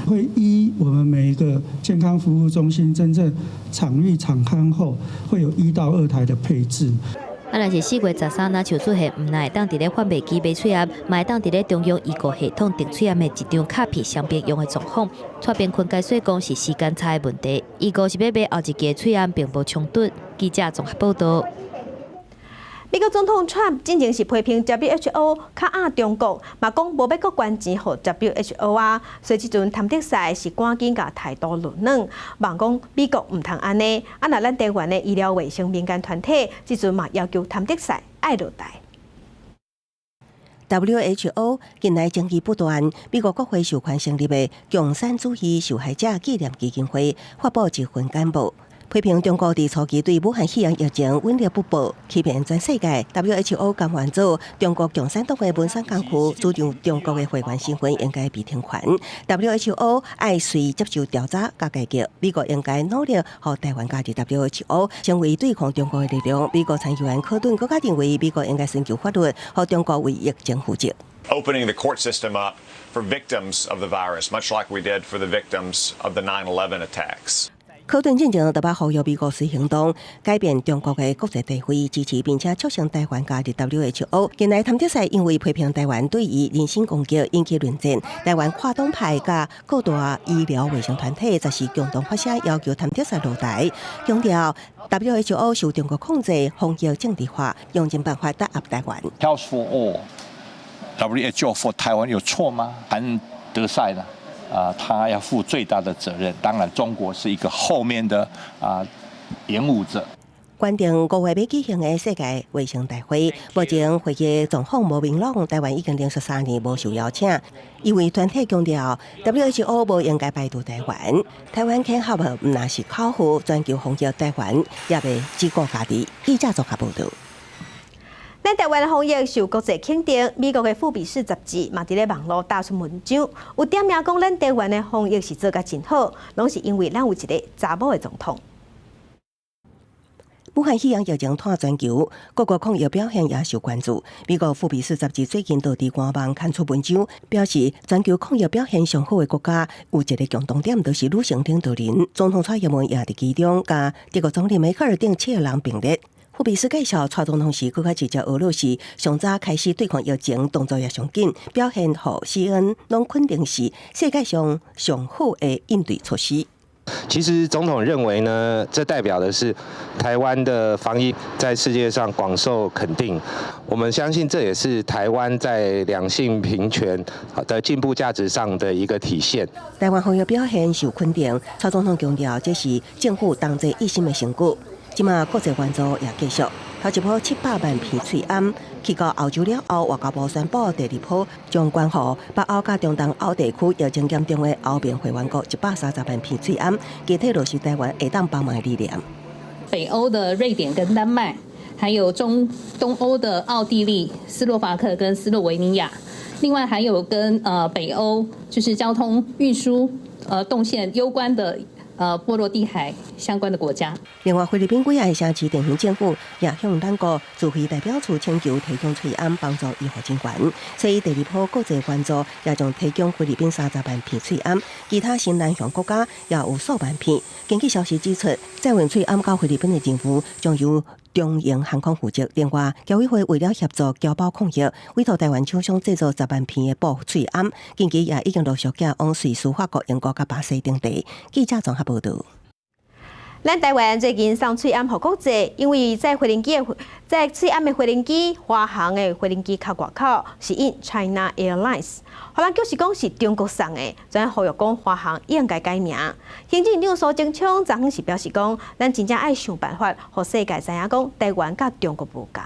會依我們每一個健康服務中心真正場域敞開後，會有1到2台的配置。啊，若是4月13，若像出現，毋但會當佇咧販賣機買喙罨，嘛會當佇咧中央醫護系統訂喙罨的一張卡片上邊用的狀況。蔡炳坤解說講是時間差的問題，伊個是欲買後一期的喙罨並無衝突。記者綜合報導。美國總統川普進前是批評 WHO 敲壓中國，嘛講無欲閣捐錢予 WHO 啊，所以這陣譚德塞是趕緊共態度落軟，望講美國毋通按呢。啊，若咱台灣的醫療衛生民間團體，這陣嘛要求譚德塞愛落台。 WHO 近來爭議不斷，美國國會授權成立的共產主義受害者紀念基金會發布一份簡報。批評中國佇初期對武漢肺炎疫情隱匿不報，欺騙全世界。WHO 監援組中國共產黨的文宣工具，主張中國的會員身份應該被停權。WHO 愛隨接受調查佮改革，美國應該努力予台灣加入 WHO，成為對抗中國的力量。美國參議員柯頓閣較認為，美國應該尋求法律，予中國為疫情負責。 Opening the court system up for victims of the virus, much like we did for the victims of the 9/11 attacks. 柯頓進前就捌呼籲美國隨行動，改變中國的國際地位，支持並且促成台灣加入 WHO。近來譚德塞因為批評台灣對伊人身攻擊引起論戰，台灣跨黨派佮各大醫療衛生團體則是共同發聲要求譚德塞落台，強調 WHO 受中國控制，防疫政治化，用盡辦法打壓台灣。 Health for all. WHO for Taiwan 有錯嗎？譚德塞呢？啊，他要負最大的責任。當然，中國是一個後面的演武者。原定5月欲舉行的世界衛生大會，目前會議狀況無明朗，台灣已經連續3年無受邀請。因為團體強調，WHO 無應該排除台灣。台灣 can help 毋但是口號，全球防疫台灣也袂只顧家己。記者綜合報導。咱台灣的防疫受國際肯定，美國的富比士雜誌嘛佇咧網路打出文章，有點名講咱台灣的防疫是做甲真好，攏是因為咱有一个查某的總統。武漢肺炎疫情拖全球，各國抗疫表現也受關注。美國富比士雜誌最近就佇官網刊出文章，表示全球抗疫表現上好的國家有一个共同點，就是女性領導人。總統蔡英文也佇其中，佮德國總理梅克爾等七个人並列。富比士介紹，蔡總統是閣較直接俄羅斯上早開始對抗疫情，動作也上緊，表現予 CNN 攏肯定是世界上上好的應對措施。其實總統認為呢，這代表的是台灣的防疫在世界上廣受肯定。我們相信這也是台灣在兩性平權的進步價值上的一個體現。台灣防疫表現受肯定，蔡總統強調這是政府同齊一心的成果。這馬國際援助也繼續，頭一波700萬片喙罨去到歐洲了後，外交部宣布第二波將捐予北歐佮中東歐地區疫情嚴重的歐盟會員國130萬片喙罨，具體落實台灣會當幫忙的理念。北歐的瑞典跟丹麥，還有中東歐的奧地利、斯洛伐克跟斯洛維尼亞，另外還有跟北歐就是交通運輸動線攸關的波羅的海相關的國家。另外，菲律賓幾个城市地方政府也向咱國駐菲代表處請求提供喙罨幫助醫護人員。所以第二波國際援助也將提供菲律賓30萬片喙罨，其他新南向國家也有數萬片。根據消息指出，載運喙罨到菲律賓的任務將由長榮航空負責。另外，僑委會為了協助僑胞抗疫，委託台灣廠商製作10萬片的布喙罨，近期也已經陸續寄往瑞士、法國、英國佮巴西等地。記者綜合報導。咱台灣最近送喙罨予國際，因為載飛行機的載喙罨的飛行機，華航的飛行機較外口是印 China Airlines，予人就是講是中國送的，所以呼籲講華航應該改名。行政院長蘇貞昌昨昏是表示講，咱真正愛想辦法，予世界知影講台灣佮中國無仝。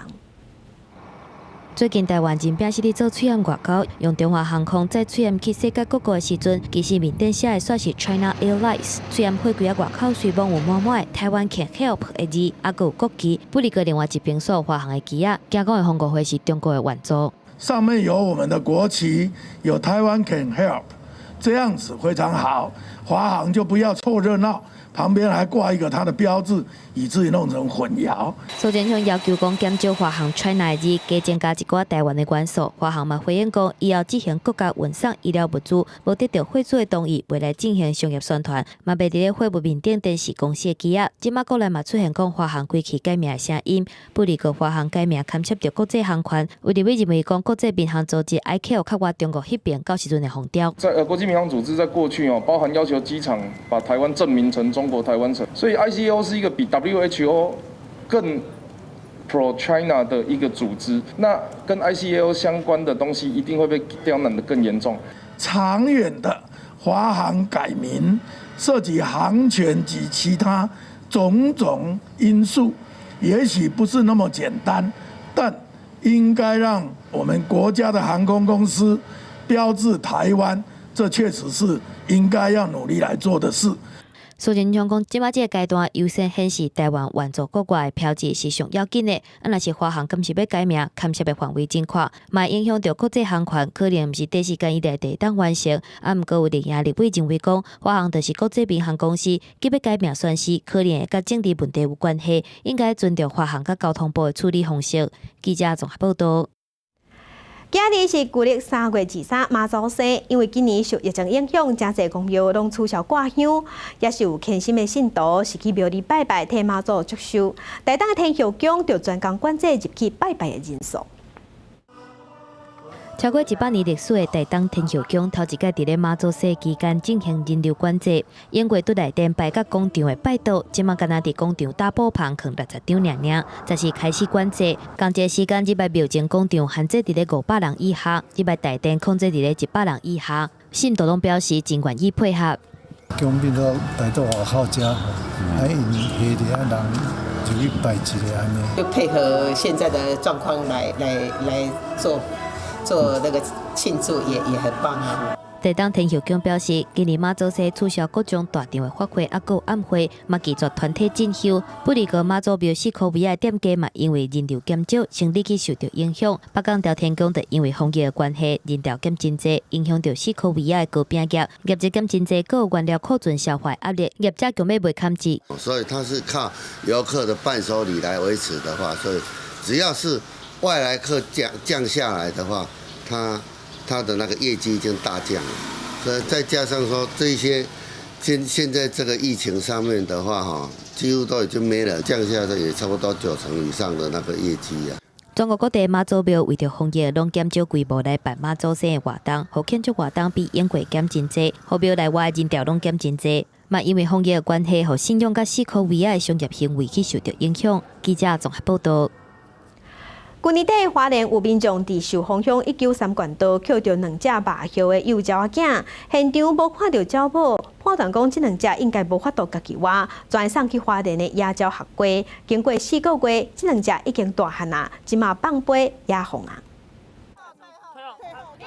最近台灣真正是佇做喙罨外交，用中華航空載喙罨去世界各國的時陣，其實面頂寫的煞是 China Airlines。喙罨貨櫃仔外口雖罔有滿滿的 Taiwan can help 的字，猶閣有國旗。不過另外一邊所有華航的旗仔，驚講會予誤會是中國的援助。上面有我們的國旗，有 Taiwan can help，這樣子非常好。華航就不要湊熱鬧。旁邊還掛一個它的標誌，以至於弄成混淆。蘇貞昌要求講減少華航 China 的字，加增加一寡台灣的元素。華航嘛回應講，以後執行國家運送醫療物資，無得到貨主的同意，袂來進行商業宣傳，嘛袂佇咧貨物面頂展示公司的旗仔。這馬國內嘛出現講華航規氣改名的聲音，不過華航改名牽涉著國際航權，有立委認為講國際民航組織 ICAO 較倚中國彼爿，到時陣會予刁。在國際民航組織在過去哦，包含要求機場把台灣正名成中國台灣省，所以 ICAO 是一個比 WHO 更 pro China 的一個組織。那跟 ICAO 相關的東西一定會被刁難得更嚴重。長遠的華航改名，涉及航權及其他種種因素，也許不是那麼簡單，但應該讓我們國家的航空公司標誌台灣，這確實是應該要努力來做的事。蘇貞昌講，這馬這个階段優先顯示台灣援助國外的標誌是上要緊的。啊，若是華航敢是欲改名，牽涉的範圍真闊，嘛影響著國際航權，可能毋是短時間以內會當完成。啊，毋過有綠營立委認為講，華航就是國際民航公司，欲改名宣示，可能會佮政治問題有關係，應該尊重華航佮交通部的處理方式。記者綜合報導。今日是舊曆3月23，媽祖生，因為今年受疫情影響，誠濟宮廟攏取消掛香，也是有虔誠的信徒是去廟裡拜拜，替媽祖祝壽。台東的天后宮就專工管制入去拜拜的人數。超過100年歷史的台東天后宮，頭一擺佇咧媽祖節期間進行人流管制。英國拄來電擺到廣場的拜桌，這馬干焦佇廣場打布棚囥60張爾爾，才是開始管制。仝一个時間，入來廟前廣場限制佇咧500人以下，入來大殿控制佇咧100人以下。信徒攏表示真願意配合。宮變到來到外口遮，啊，𪜶下佇遐人就去拜一下按呢。就配合現在的狀況來做那個慶祝也很棒啊！台東天后宮表示，今年媽祖節取消各種大場的法會，抑閣有暗會，嘛拒絕團體進修。不離過媽祖廟四箍圍仔的店家嘛，因為人流減少，生理去受著影響。北港朝天宮就因為防疫的關係，人潮減真濟，影響著四箍圍仔的糕餅業，業績減真濟，閣有原料庫存消化壓力，業者強欲賣崁折。所以它是靠遊客的伴手禮來維持的話，所以只要是外來客降下來的話，他的那個業績已經大降了，所以再加上說這些現在這個疫情上面的話，哈，幾乎都已經沒了，降下來也差不多90%以上的那個業績啊。全國各地媽祖廟為著防疫，攏減少規模來辦媽祖生的活動，予慶祝活動比往過減真濟，予廟內外人潮攏減真濟。嘛因為防疫的關係，予信仰佮四箍圍仔的商業行為去受著影響。記者綜合報導。舊年底，花蓮有民眾佇壽豐鄉一九三冠道抾著兩隻肉葉的幼鳥仔囝，現場無看著鳥母，判斷講這兩隻應該無法度家己活，轉送去花蓮的野鳥學會。經過4個月，這兩隻已經大漢啊，這馬放飛野放啊。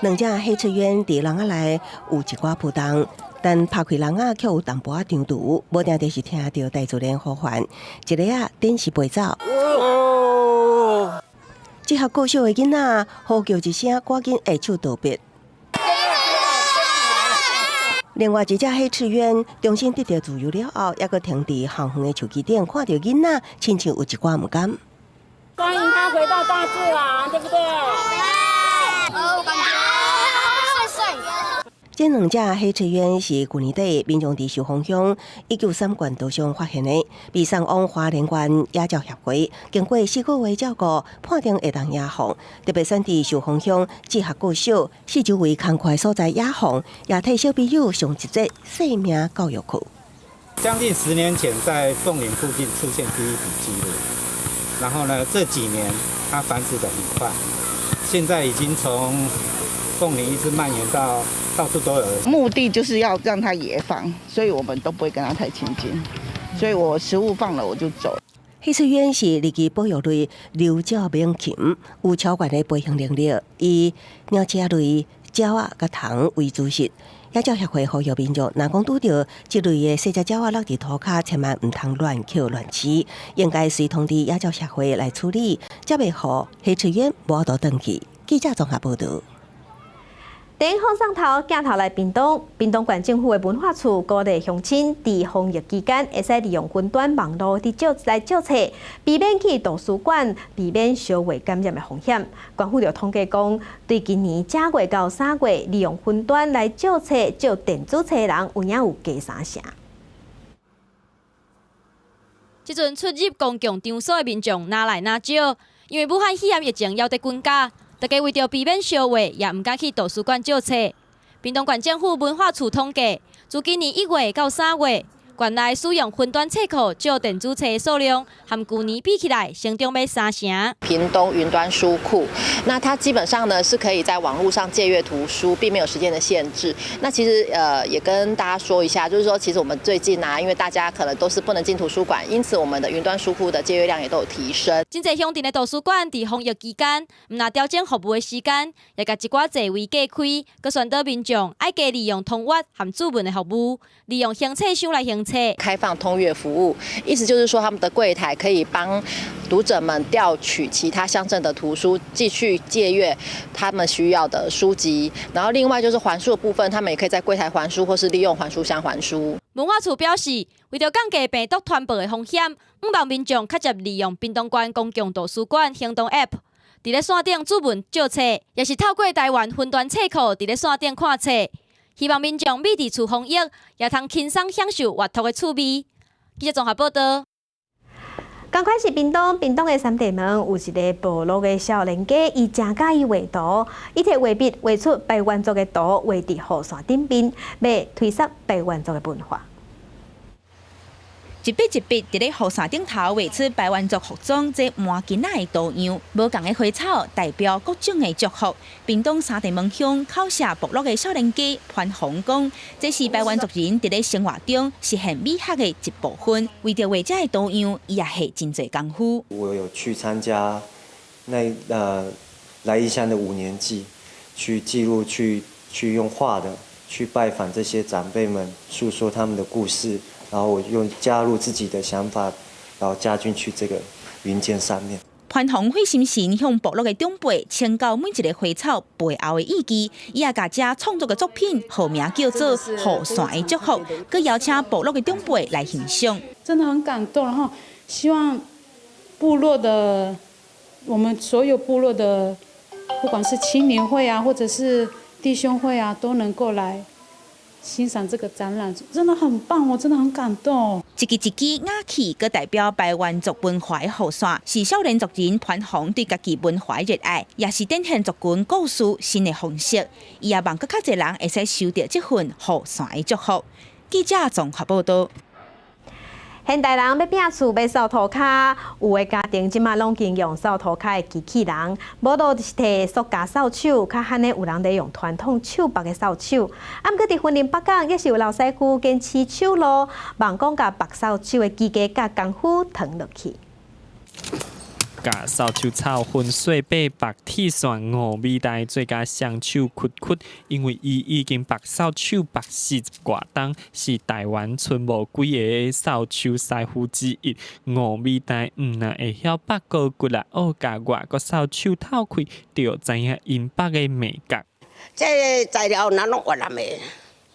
兩隻黑翅鳶佇籠仔內有一寡浮動，但拍開籠仔卻有淡薄仔長度，無定就是聽著大自然呼喚，一个仔準時飛走。這學國小的囡仔呼叫一聲，趕緊下手逃避。另外一隻黑翅鳶重新得著自由了後，猶閣停佇後園的樹枝頂，看著囡仔，親像有一寡毋甘。歡迎他回到大自然，對不對？哦，我感覺帥帥。這兩隻黑翅鳶是舊年底民眾佇壽豐鄉一九三冠道上發現的，被送往花蓮縣野鳥協會，經過4個月照顧，判定會當野放。特別選佇壽豐鄉志學國小四周圍空曠所在野放，也替小朋友上一節生命教育課。將近10年前，在鳳林附近出現第一筆記錄，然後呢，這幾年它繁殖得很快，現在已經從鳳林一直蔓延到到處都有。目的就是要讓它野放，所以我們都不會跟它太親近。所以我食物放了我就走。黑翅鳶是二級保育類留鳥猛禽，有超懸的飛行能力，以鳥鼠類、鳥仔佮蟲為主食。野鳥協會呼籲民眾，若講拄著這類的細隻鳥仔落佇塗跤，千萬毋通亂抾亂飼，應該隨通知野鳥協會來處理，才袂予黑翅鳶無法度轉去。記者綜合報導。電影放送頭鏡頭來屏東，屏東縣政府的文化處鼓勵鄉親佇防疫期間，會使利用雲端網路佇借來借冊，避免去圖書館，避免相互感染的風險。縣府就統計講，對今年正月到3月，利用雲端來借冊、借電子冊的人，有影有加3成。這陣出入公共場所的民眾若來若少，因為武漢肺炎疫情猶佇滾加。大家為著避免相話，也毋敢去圖書館借冊。屏東縣政府文化處統計，自今年1月到3月，縣內使用雲端冊庫借電子冊的數量，和舊年比起來，成長欲3成。屏東雲端書庫，那它基本上呢是可以在網路上借閱圖書，並沒有時間的限制。那其實也跟大家說一下，就是說其實我們最近啊，因為大家可能都是不能進圖書館，因此我們的雲端書庫的借閱量也都有提升。真濟鄉鎮的圖書館佇防疫期間，毋但調整服務的時間，也共一寡座位隔開，閣宣導民眾愛加利用通閱和主文的服務，利用行冊箱來行冊。開放通閱服務，意思就是說他們的櫃檯可以幫讀者們調取其他鄉鎮的圖書，繼續借閱他們需要的書籍。然後另外就是還書的部分，他們也可以在櫃檯還書，或是利用還書箱還書。文化處表示，為著降低病毒傳播的風險，向望民眾較捷利用屏東縣公共圖書館行動 App，佇咧線頂主文借冊，也是透過台灣雲端冊庫佇咧線頂看冊。希望民眾每佇厝防疫，也通輕鬆享受閱讀的趣味。記者綜合報導。仝款是屏東，屏東的三地門有一个部落的少年家，伊誠佮意畫圖，伊提畫筆畫出排灣族的圖，畫佇雨傘頂面，欲推捒排灣族的文化。一筆一筆佇咧雨傘頂頭畫出排灣族服裝這麻巾仔的圖樣，無仝的花草代表各種的祝福。屏東三地門鄉口社部落的少年家潘宏講，這是排灣族人佇咧生活中實現美學的一部分。為著畫這个圖樣，伊也下真濟功夫。我有去參加那來義鄉的五年祭，去記錄、去用畫的，去拜訪這些長輩們，訴說他們的故事。然後我用加入自己的想法，然後加進去這個雲肩上面。潘宏費心神向部落的長輩請教每一个花草背後的意義，伊也共這創作的作品號名叫做《雨傘的祝福》，閣邀請部落的長輩來欣賞。真的很感動，然後希望部落的我們所有部落的，不管是青年會啊，或者是弟兄會啊，都能夠來欣賞這個展覽，真的很棒，我真的很感動。一支一支瓦器，閣代表排灣族文化的雨傘，是少年族人潘宏對家己文化的熱愛，也是展現族群故事新的方式。伊也望閣較濟人會使收著這份雨傘的祝福。記者綜合報導。現代人欲拚厝欲掃塗跤，有的家庭這馬攏經用掃塗跤的機器人，無就是提塑膠掃帚，較罕的有人咧用傳統手縛的掃帚。啊，毋過佇雲林北港，也是有老師傅堅持手路，望講共縛掃帚的技藝佮功夫傳落去。共掃帚草分細塊縛鐵線五米台做共雙手屈屈，因為伊已經縛掃帚縛40外冬，是台灣賰無幾个掃帚師傅之一。五米台毋但會曉縛閣骨力學共外國掃帚透氣，就知影𪜶縛的眉角。這个材料咱攏越南的。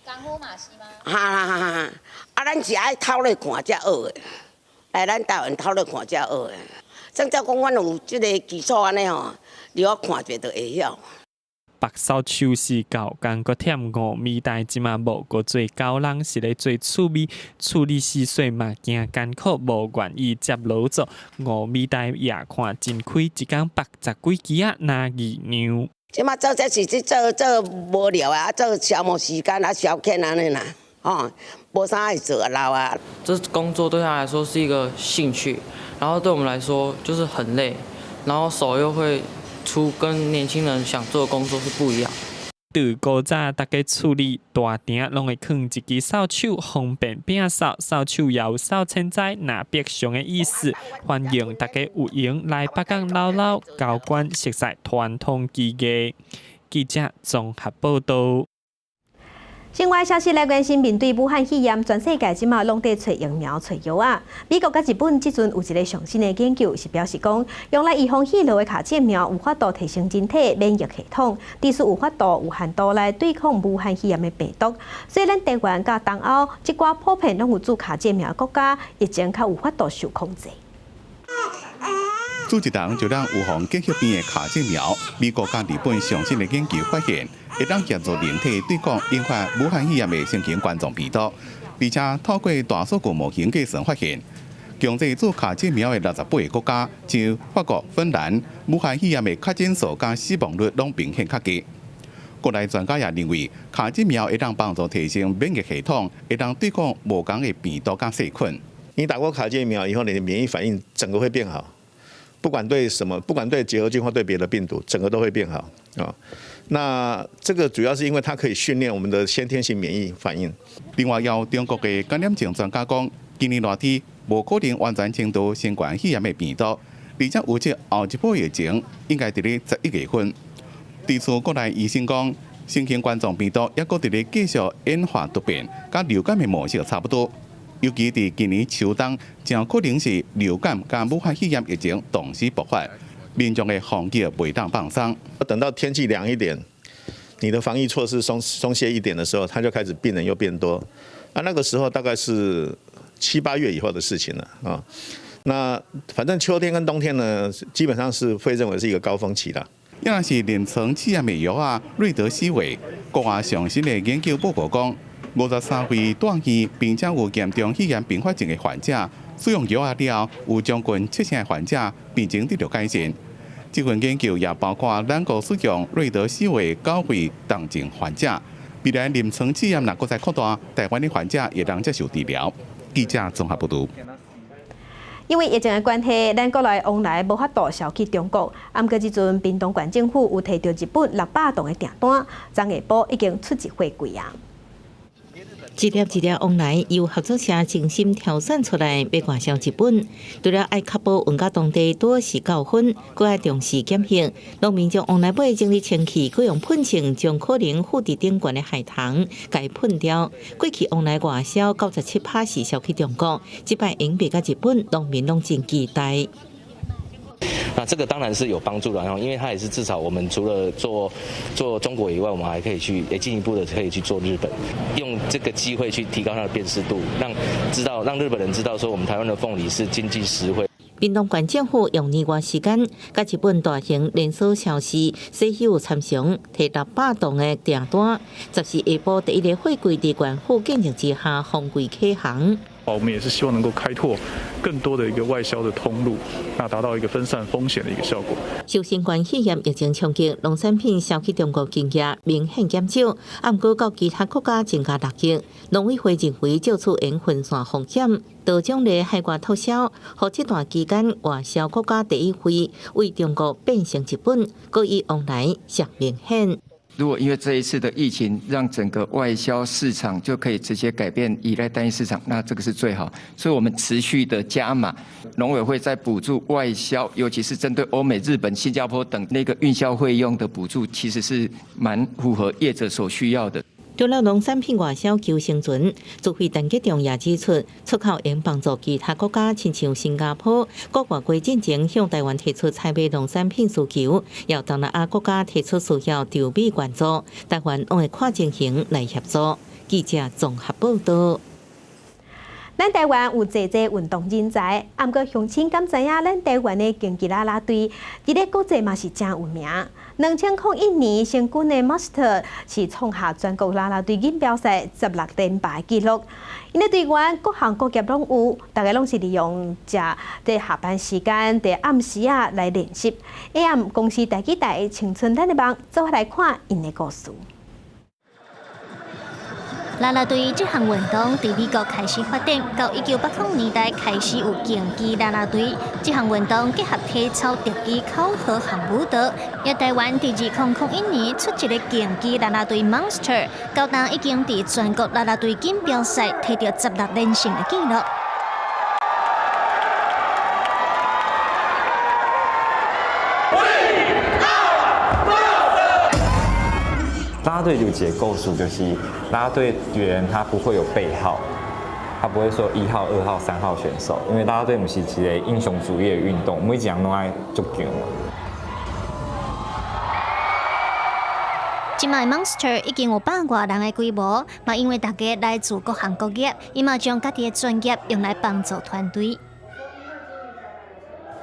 功夫嘛是嗎？哈哈哈！啊，咱是愛透咧看才學的，來咱台灣透咧看才學的。總之講，阮有這个基礎按呢吼，你我看者就會曉。縛掃帚是厚工閣忝五米台，這馬無閣做工人，是咧做趣味，處理細碎嘛驚艱苦，無願意接勞做。五米台也看真開，一工縛十幾支仔，若二樣。這馬做這是去做做無聊啊，做消磨時間啊，消遣按呢啦，吼，無啥愛做啊，老啊。這工作對他來說是一個興趣。然後對我們來說就是很累，然後手又會粗，跟年輕人想做的工作是不一樣。對古早大家厝裡大埕攏會囥一支掃帚，方便摒掃。掃帚也有掃千災、納吉祥的意思。歡迎大家有閒來北港嘮嘮交關熟悉傳統技藝。記者綜合報導。另外消息來關心，面對武漢肺炎，全世界這馬攏佇揣疫苗、揣藥仔。美國佮日本這陣有一个上新的研究，是表示講，用來預防肺癆的卡介苗有法度提升人體免疫系統，致使有法度有限度來對抗武漢肺炎的病毒。所以，咱台灣佮東歐這寡普遍攏有注卡介苗的國家，疫情較有法度受控制。注一筒就能預防結核病的卡介苗，美國佮日本上新的研究發現，會當協助人體對抗引發武漢肺炎的新型冠狀病毒，而且透過大數據模型計算發現，強制注卡介苗的68个國家，像法國、芬蘭，武漢肺炎的確診數佮死亡率攏明顯較低。國內專家也認為，卡介苗會當幫助提升免疫系統，會當對抗無仝的病毒佮細菌。你打過卡介苗以後，你的免疫反應整個會變好。不管對什麼，不管對結核菌或對別的病毒，整個都會變好啊。那這個主要是因為它可以訓練我們的先天性免疫反應。另外，有中國的感染症專家講，今年熱天無可能完全清除新冠肺炎的病毒，而且預測後一波疫情應該佇咧11月份。對此，國內醫生講，新型冠狀病毒猶閣佇咧繼續演化突變，佮流感的模式差不多。尤其佇今年秋冬，真有可能是流感佮武漢肺炎疫情同時爆發，民眾的防疫袂當放鬆。等到天氣涼一點，你的防疫措施鬆鬆懈一點的時候，它就開始病人又變多。啊，那個時候大概是七八月以後的事情了啊。那反正秋天跟冬天呢，基本上是會認為是一個高峰期啦。也若是臨床試驗的藥仔瑞德西韋，國外上新的研究報告講，53歲住院並且有嚴重肺炎併發症的患者，使用藥仔了後，有將近七成的患者病情得著改善。這份研究也包括咱國使用瑞德西韋9位重症患者。未來臨床試驗若閣再擴大，台灣的患者會當接受治療。記者綜合報導。因為疫情的關係，咱國內往來無法度銷去中國。啊，毋過這陣屏東縣政府有提著日本600棟的訂單，昨下晡已經出一貨櫃啊。一粒一粒往來由合作社精心挑選出來，欲外銷日本。除了愛確保運到當地拄是夠分，閣愛重視檢疫。農民將往來尾整理清氣，閣用噴槍將可能附佇頂懸的害蟲共噴掉。過去往來外銷97%是銷去中國，這擺用賣共日本，農民攏真期待。那這個當然是有幫助的，因為它也是至少我們除了做中國以外，我們還可以去進一步的可以去做日本，用這個機會去提高它的辨識度，讓日本人知道說我們台灣的鳳梨是經濟實惠。屏東縣政府用年外時間，佮日本大型連鎖超市西友參詳提600棟的訂單，14下晡第一個貨櫃佇縣府見證之下封櫃啟航。我們也是希望能夠開拓更多的一個外銷的通路，那達到一個分散風險的一個效果。受新冠肺炎疫情衝擊，農產品銷去中國經濟明顯減少，啊，毋過到其他國家增加6億。農委會認為，借此會分散風險，多種的海外拓銷，予這段期間外銷國家第一位為中國變成日本，閣以往來上明顯。如果因為這一次的疫情，讓整個外銷市場就可以直接改變依賴單一市場，那這個是最好。所以我們持續的加碼，農委會在補助外銷，尤其是針對歐美、日本、新加坡等那個運銷費用的補助，其實是蠻符合業者所需要的。除了農產品外銷求生存，主委陳吉仲也指出，出口應幫助其他國家，親像新加坡，國外規進前向台灣提出採買農產品需求，也有東南亞國家提出需要籌備援助，台灣攏會看情形來協助。記者綜合報導。咱台灣有濟濟運動人才，啊，毋過鄉親敢知影？咱台灣的競技啦啦隊，佇咧國際嘛是誠有名。2001年，成軍的 Monster 是創下全國啦啦隊錦標賽16連敗紀錄。𪜶的隊員各行各業攏有，逐家攏是利用食佇下班時間、佇暗時仔來練習。下暗公視台語台青春咱的夢，做伙來看𪜶的故事。啦啦隊這項運動佇美國開始發展，到1980年代開始有競技啦啦隊。這項運動結合體操、特技、口號和舞蹈。而台灣佇2001年出一個競技啦啦隊 Monster，到今已經佇全國啦啦隊錦標賽提著16連勝的紀錄。啦啦隊有一個故事，就是啦啦隊員他不會有背號，他不會說1號、2號、3號選手，因為啦啦隊毋是一個英雄主義的運動，每一個人攏愛足強。這擺 Monster 已經有百外人的規模，嘛因為大家來自各行各業，伊嘛將家己的專業用來幫助團隊。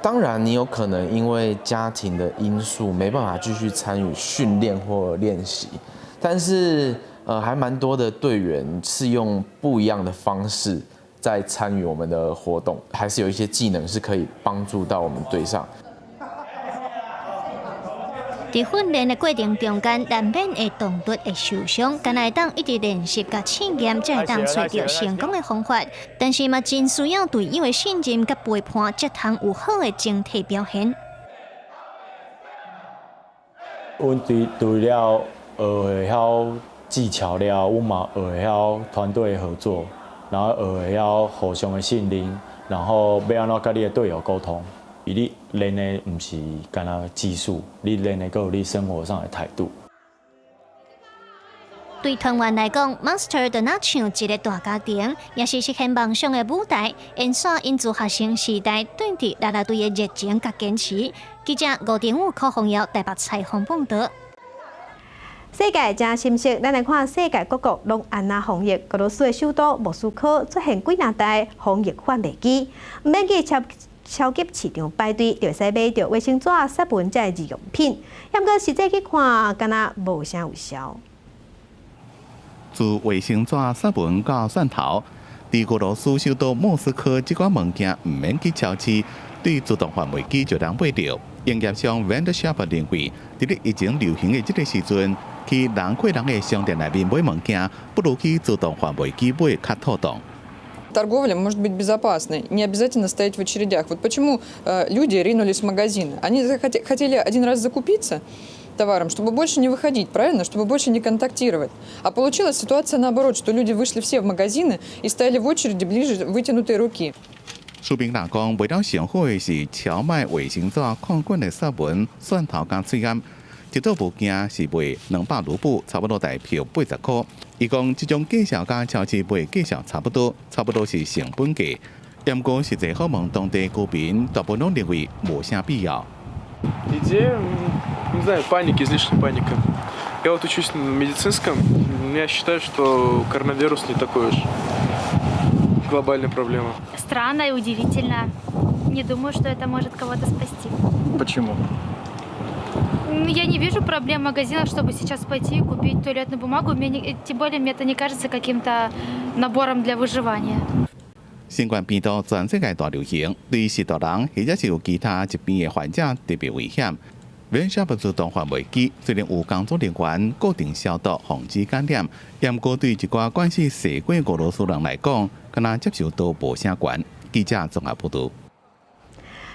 當然，你有可能因為家庭的因素沒辦法繼續參與訓練或練習，但是，還蠻多的隊員是用不一樣的方式在參與我們的活動，還是有一些技能是可以幫助到我們隊上。佇訓練的過程中間，難免會動力會受傷，敢若會當一直練習佮試驗，才會當揣著成功的方法。但是嘛，真需要隊友的信任佮陪伴，才通有好的整體表現。阮除了學會曉技巧了，阮嘛學會曉團隊合作，然後學會曉互相的信任，然後欲按怎佮你的隊友溝通。你練的毋是干焦技術，你練的閣有你生活上的態度。對團員來講，Monster 就若像一個大家庭，也是實現夢想的舞台。延續𪜶自學生時代對佇啦啦隊的熱情佮堅持。記者吳定武、柯宏耀台北採訪報導。世界誠深色，咱來看世界各國攏按怎防疫。俄羅斯的首都莫斯科出現幾若台防疫販賣機，毋免去超超級市場排隊，就會使買著衛生紙、殺蚊這日用品。毋過實際去看，敢若無啥有效。自衛生紙、殺蚊到蒜頭，佇俄羅斯首都莫斯科，這款物件毋免去超市，對自動販賣機就通買著。營業商 Vendor Shop 認為，佇咧疫情流行的這個時陣，去人過人的商店內面買物件，不如去自動販賣機買較妥當。 Торговля может быть безопасной, не обязательно стоять в очередях. Вот почему люди ринулись в магазины. Они хотели один раз закупиться товаром, чтобы больше не выходить, правильно? Чтобы больше не контактировать. А получилась ситуация наоборот, что люди вышли все в магазины и стояли в очереди ближе вытянутой руки. 書評人講，賣得上好的是蕎麥衛生紙、抗菌的殺蚊、蒜頭佮喙罨。一套物件是賣200盧布，差不多台票80箍。伊講，這種價數佮超市賣價數差不多，差不多是成本價。毋過實際訪問當地居民，大部分攏認為無啥必要。 Идея, не знаю, паники, излишняя паника. Я вот учусь на медицинском, я считаю, что коронавирус не такой уж глобальная проблема. Странно и удивительно. Не думаю, что это может кого-то спасти. Почему? Ну, я не вижу проблем в магазинах, чтобы сейчас пойти и купить туалетную бумагу. Мне не, тем более, мне это не кажется каким-то набором для выживания. 新冠病毒全世界大流行，對序大人或者是有其他疾病的患者特別危險。免消自動販賣機雖然有工作人員固定消毒，防止感染，毋過對一寡關係細過俄羅斯人來講，敢若接受度無啥懸。記者綜合報導。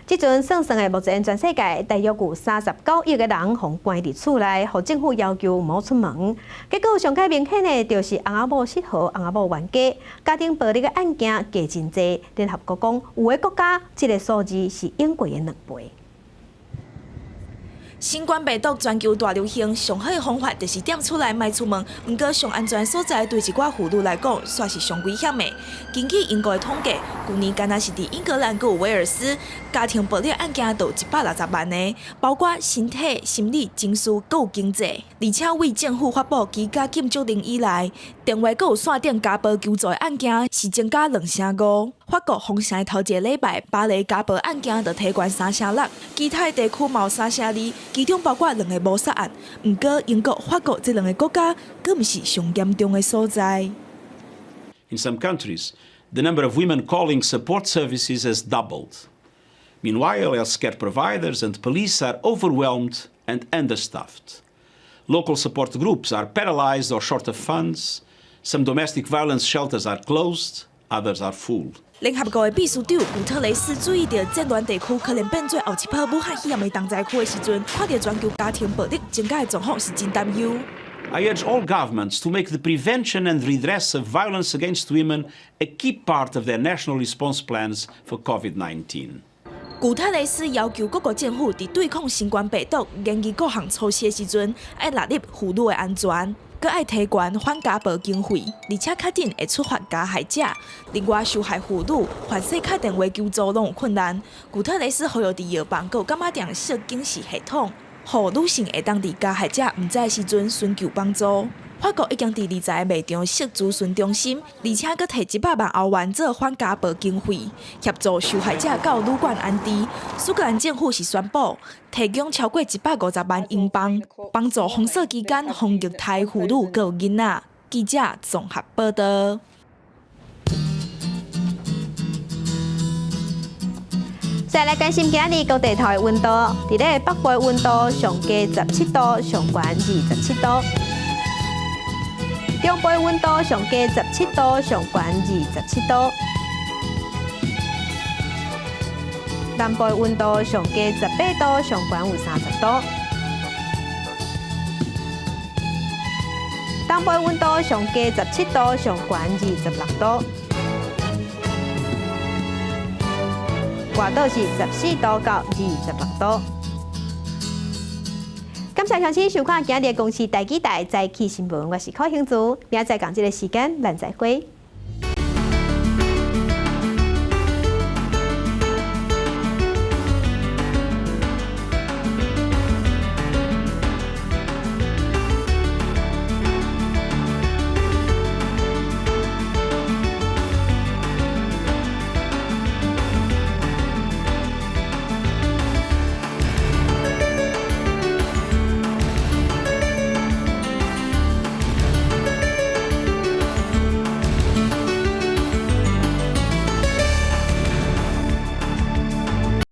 這陣算算的，目前全世界大約有39億个人予關佇厝內，予政府要求毋好出門。結果上較明顯的，就是翁仔某失和、翁仔某冤家、家庭暴力的案件加真濟。聯合國講，有的國家這个數字是英國的2倍。新冠病毒全球大流行，上好的方法就是踮厝內莫出門。毋過上安全所在對一寡婦女來講，煞是上危險的。根據英國的統計，舊年敢若是佇英格蘭佮威爾斯，家庭暴力案件就有160萬个，包括身體、心理、情緒，閣有經濟。而且為政府發布居家禁足令以來，電話閣有線頂家暴求助的案件是增加2成5。法國封城的頭一個禮拜，巴黎家暴案件就提懸3成6，其他的地區嘛有3成2，其中包括兩个謀殺案。毋過英國、法國這兩个國家，閣毋是上嚴重的所在。 In some countries, the number of women calling support services has doubled. Meanwhile, healthcare providers and police are overwhelmed and understaffed. Local support groups are paralyzed or short of funds. Some domestic violence shelters are closed, others are full. 聯合國的秘書長古特雷斯注意著戰亂地區可能變做後一波武漢肺炎的重災區的時陣，看著全球家庭暴力增加的狀況是真擔憂。 I urge all governments to make the prevention and redress of violence against women a key part of their national response plans for COVID-19. 古特雷斯要求各國政府佇對抗新冠病毒、研擬各項措施的時陣，愛納入婦女的安全，閣愛提懸反家暴經費，而且較緊會處罰加害者。另外，受害婦女凡勢敲電話求助攏有困難。古特雷斯呼籲佇藥房閣有柑仔店設警示系統，予女性會當佇加害者毋知的時陣尋求幫助。法國已經佇20個賣場設諮詢中心，而且閣提100萬歐元做反家暴經費，協助受害者到旅館安置。蘇格蘭政府是宣布提供超過150萬英鎊，幫助封鎖期間防虐待婦女閣有囡仔。記者綜合報導。再來關心今日各地頭的溫度，佇咧北部的溫度上低17度，上懸27度；中部的溫度上低17度，上懸27度；南部的溫度上低18度，上懸有30度；東部的溫度上低17度，上懸26度。外島是14度到26度。感謝鄉親收看今日的公視台語台早起新聞，我是柯興竹，明仔載仝這个時間，咱再會。